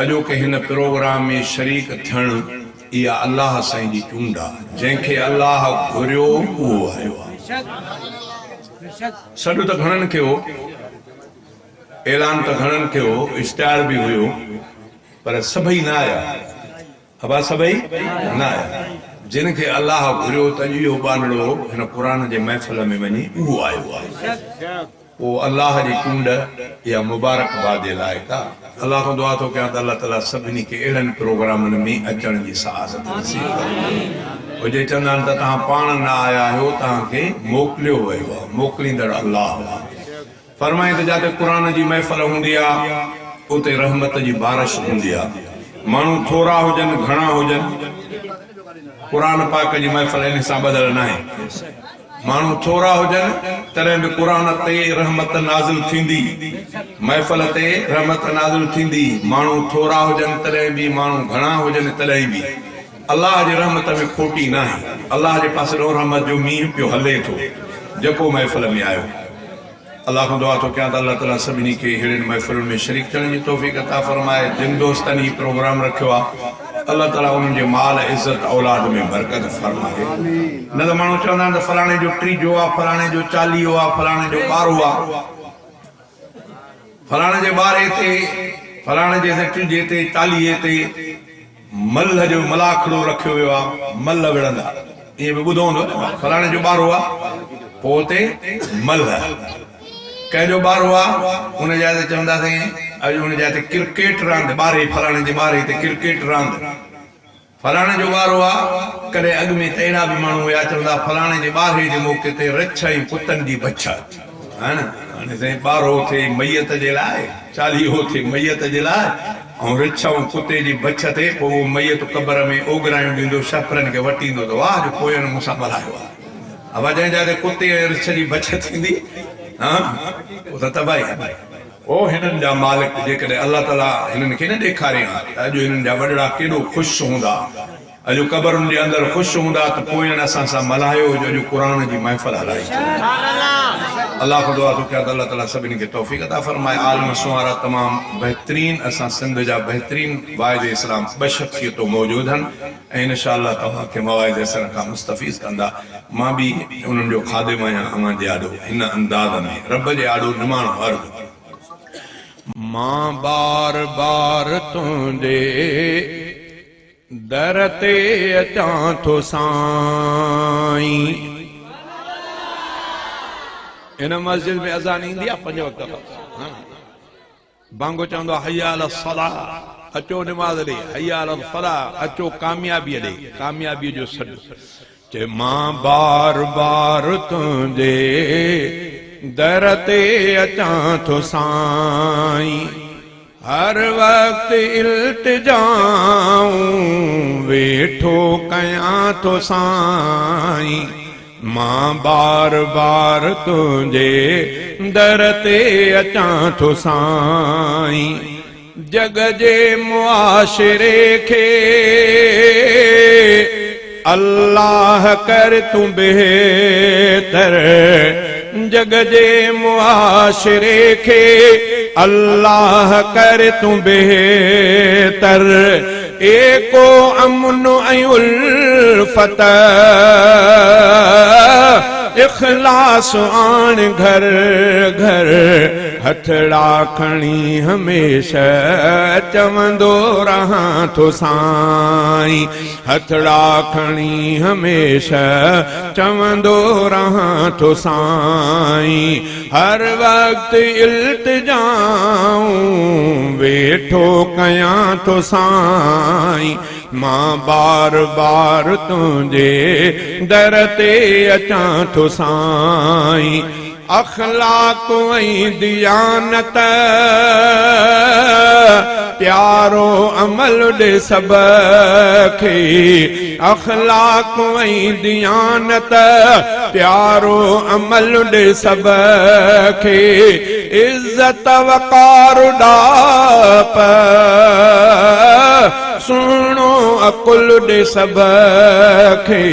اڄوڪي هن پروگرام ۾ شريڪ ٿيڻ اها الله سائين جي چونڊ آ، جنهن کي الله گهريو اهو آيو آ. سڏ ته گهڻن کي هو، اعلان ته گهڻن کي هو، اشتهار به هيو پر سڀئي نه آيا. ابا سڀئي نه آيا. جن کي الله گهريو ته اڄ اهو ٻانهڙو هن قرآن جي محفل ۾ وڃي اهو آيو آ. پوء الله جي چونڊ اها مبارڪباد جي لائق آ. الله کان دعا ٿو ڪيان ته الله تعالي سڀني کي اهڙن پروگرامن ۾ اچڻ جي سعادت نصيب فرمائي. هو جي چوندا آهن ته توهان پاڻ نه آيا آهيو توهان کي موڪليو ويو آ، موڪليندڙ الله آ. فرمائين ته جاتي قرآن جي محفل هوندي آ اتي رحمت جي بارش هوندي آ. ماڻهو ٿورا هجن گهڻا هجن قرآن پاڪ جي محفل ان سان ٻڌل ناهي. ماڻهو ٿورا هجن تڏهن به قرآن تي رحمت نازل ٿيندي، محفل تي رحمت نازل ٿيندي، ماڻهو ٿورا هجن تڏهن به ماڻهو گهڻا هجن تڏهن به الله جي رحمت ۾ کوٽي ناهي، الله جي پاسي ڏانهن رحمت جو مينهن پيو هلي ٿو جيڪو محفل ۾ آيو. الله کان دعا ٿو ڪيان ته الله تعالي سڀني کي اهڙين محفلن ۾ شريڪ ٿيڻ جي توفيق عطا فرمائي جن دوستن هي پروگرام رکيو آ الله تعالي انهن جي مال عزت اولاد ۾ برڪت فرمائي نه ته ماڻهو چوندا آهن ته فلاڻي جو ٽيجو آ فلاڻي جو چاليهو آ فلاڻي جو ٻارهو آ فلاڻي جي ٻارهي تي فلاڻي جي ٽيجي تي چاليهي تي ملهه جو ملاکڙو رکيو ويو آ، ملهه وڙهندا. ائين به ٻڌو هوندو نه، فلاڻي جو ٻارهو آ، پوء اتي ملهه. ڪنهن جو ٻارهو آ، ان جاء تي چونداسين اڄ ان جاء تي ڪرڪيٽ راند، ٻارهي فلاڻي جي ٻارهي تي ڪرڪيٽ راند. فلاڻي جو ٻارهو آ، ڪڏهن اڳ ۾ ته اهڙا به ماڻهو هيا، چوندا فلاڻي جي ٻارهي جي موقعي تي رڇ ۽ ڪتن جي بڇ. ها نه، هاڻي سائين ٻارهو ٿئي ميت جي لاء، چاليهو ٿئي ميت جي لاء. ۽ رڇ ۽ ڪتي جي بڇ تي پوء اهو ميت قبر ۾ اوڳرايون ڏيندو شهپرن کي وٽيندو ته واهه جو پوين مون سان ملهايو آهي. ابا جنهن جاء تي ڪتي ۽ رڇ جي بڇ ٿيندي ها پوء ته تباهي آهي. او هنن جا مالڪ جيڪڏهن الله تعاليٰ هنن کي نه ڏيکاري ها ته اڄ هنن جا وڏڙا ڪيڏو خوش هوندا. اڄ قبرن جي اندر خوش هوندا ته پوين اسان سان ملهايو جو اڄ قرآن جي محفل هلائي ٿي. الله کان دعا ٿو ڪيان ته الله تعالي سڀني کي توفيق عطا فرمائي. عالم سونهارا تمام بهترين اسان سنڌ جا بهترين واعظ اسلام ٻه شخصيتون موجود هن ۽ ان شاء الله توهان کي مواعظ حسنه کان مستفيض ڪندا. مان به انهن جو خادم آهيان اوهان جي آڏو هن انداز ۾ رب جي آڏو نماڻو عرض. مان بار بار تنهنجي. در تي اچان ٿو سائين. هن مسجد ۾ اذان ايندي آ پنج وقت ها بانگو چوندو آ حي علی الصلاة اچو نماز ڏي حي علی الفلاح اچو ڪاميابي ڏي ڪاميابي جو سڏ چي مان بار بار تنهنجي در تي اچان ٿو سائين. هر وقت التجائون ويٺو ڪيان ٿو سائين مان بار بار تنهنجي در تي اچان ٿو سائين جڳ جي معاشري کي الله ڪر تون بهتر جڳ جي معاشري کي الله ڪر تون بهتر ايڪو امن ۽ الفت اخلاص آڻ گهر گهر هٿڙا کڻي هميشه چوندو رهان ٿو سائين هٿڙا کڻي هميشه چوندو رهان ٿو سائين هر وقت التجائون ويٺو ڪيان ٿو سائين مان بار بار تنهنجي در تي اچان ٿو سائين اخلاق ۽ ديانت، پيارو عمل ڏي سڀ کي. اخلاق ۽ ديانت، پيارو عمل ڏي سڀ کي. عزت وقار ڏاهپ، سهڻو عقل ڏي سڀ کي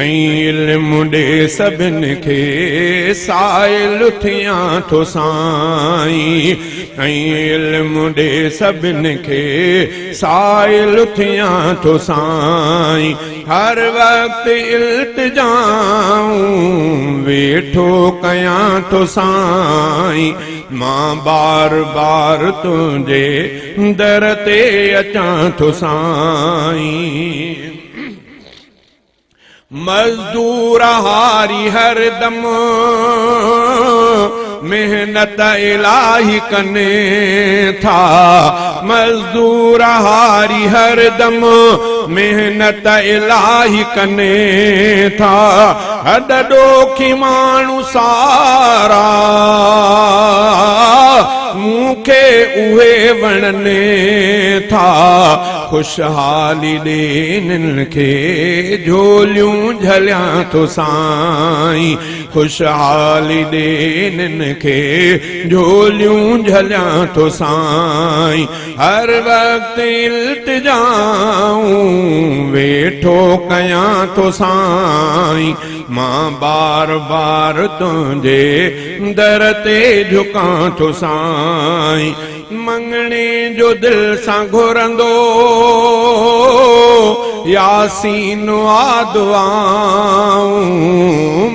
۽ علم ڏي سڀن کي سائل ٿيان ٿو سائين ۽ علم ڏي سڀن کي سائل ٿيان ٿو سائين هر وقت التجائون ويٺو ڪيان ٿو سائين مان بار بار تنهنجي در تي اچان ٿو سائين. مزدور هاري هر دم محنت الاهي ڪن ٿا مزدور هاري هر دم محنت الاهي ڪن ٿا هڏ ڏوکي ماڻهو سارا مون کي اهي وڻن ٿا خوشحالي ڏي انهن کي جهوليون جهليان ٿو سائين خوشحالي ڏي انهن کي جهوليون جهليان ٿو سائين هر وقت التجائون ويٺو ڪيان ٿو سائين مان بار بار تنهنجي در تي جهڪان ٿو سائين. مڱڻي جو دل سان گهرندو ياسين آ دعائون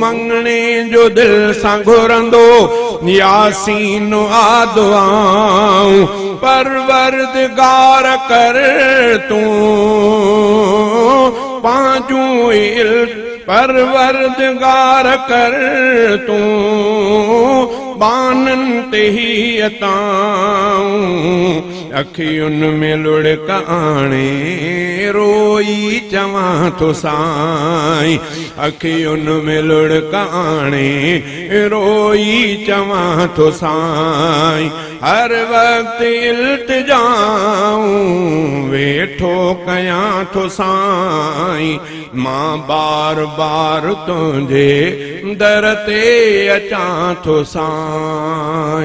مڱڻي جو دل سان گهرندو ياسين آ دعائون پروردگار ڪر تون پنهنجون پروردگار ڪر تون ٻانهن تي هي عطائون، اکين ۾ لڙڪ آڻي روئي چوان ٿو سائين، اکين ۾ لڙڪ آڻي روئي چوان ٿو سائين، هر وقت التجائون ويٺو ڪيان ٿو سائين. مان بار بار تنهنجي در تي اچان ٿو سائين.